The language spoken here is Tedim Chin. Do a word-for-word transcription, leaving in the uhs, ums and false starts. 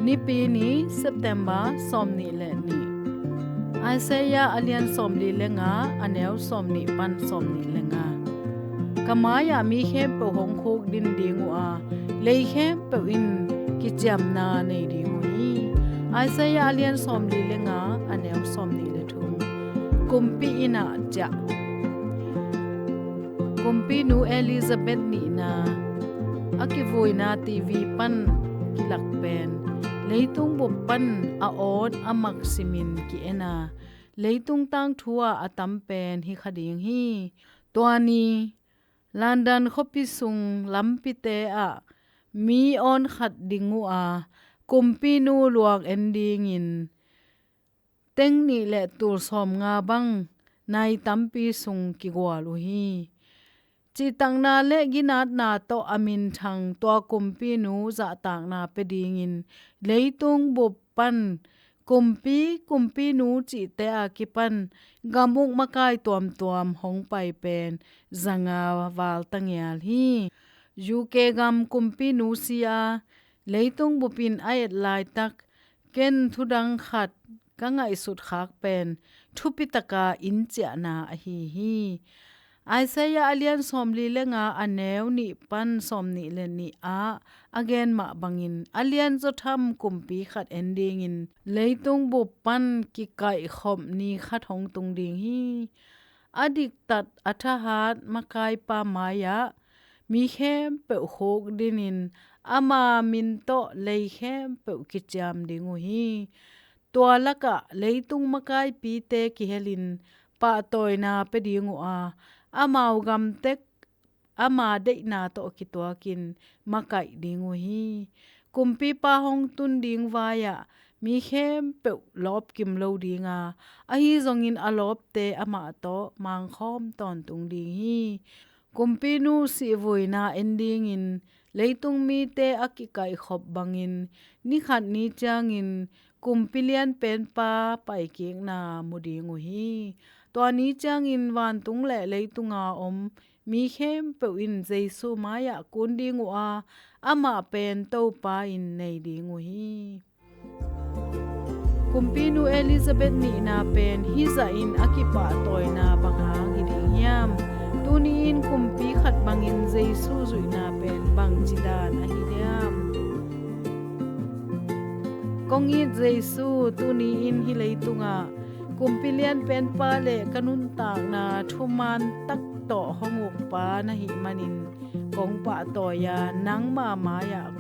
Nipi ni, September sawmnih le nih. Isaiah a lian sawmli le nga, a neu sawmnih pan sawmnih le nga. Ka mai-ah mi khempeuh hong khukdin ding uh a, lei khempeuh in kiciamna nei ding uh hi. Isaiah a lian sawmli le nga, a neu sawmnih le thum. Kumpi inn ah ciah. Kumpinu Elizabeth nihna a kivuina T V pan kilak pen, leitung bup pan a awt a mak simin ki-en a, leitung tangthu ah a tam pen hi kha ding hi. Tua ni, London khuapi sung lampite ah mi awn khat ding uh a, kumpinu luang en dingin teng nih le tul sawmnga bang nai tampi sung kigual uh hi. Cihtakna le ginatna tawh a minthang tua kumpinu zahtakna pia dingin leitung bup pan kumpi, kumpinu cihte a kipan gam uk makai tuamtuam hong pai pen zanga val tangial hi. U K gam kumpinu si a, leitung bupin a et laitak ken thudang khat ka ngaihsut khak pen thupi taka inn ciahna ahi hi. Isaiah a lian sawmli le nga, a neu nih pan sawmnih le nih ah a gen mah bangin, a lian zawtham kumpi khat en dingin leitung bup pan kikaihkhop ni khat hong tung ding hi. A diktat a thahat makaipa mai-ah mi khempeuh khukdinin ama min tawh lei khempeuh kiciam ding uh hi. Tua lakah leitung makaipite kihelin pahtawina pia ding uh a, amau gamtek ama deihna tawh kituakin makaih ding uh hi. Kumpipa hong tun ding vai-ah mi khempeuh lawpkim lo ding a, ahi zongin a lawpte amah tawh mangkhawm tawntung ding hi. Kumpinu sihvuina en dingin leitung mite a kikaihkhop bangin, ni khat ni ciangin kumpi lianpenpa paikikna mu ding uh hi. Tua ni ciangin vantung le leitunga om mi khempeuh in Jesu mai-ah kun ding uh a, amah pen Topa in nei ding uh hi. Kumpinu Elizabeth nihna pen hih zahin a kipahtawina bang hang hi ding hiam? Tuni-in kumpi khat bangin Jesu zuihna pen bangci dan ahi diam? Kong it Jesu, tuni-in hih leitungah kumpi lianpenpa le ka nuntakna thuman tak tawh hong ukpa na hih manin kong pahtawi a, nangma mai-ah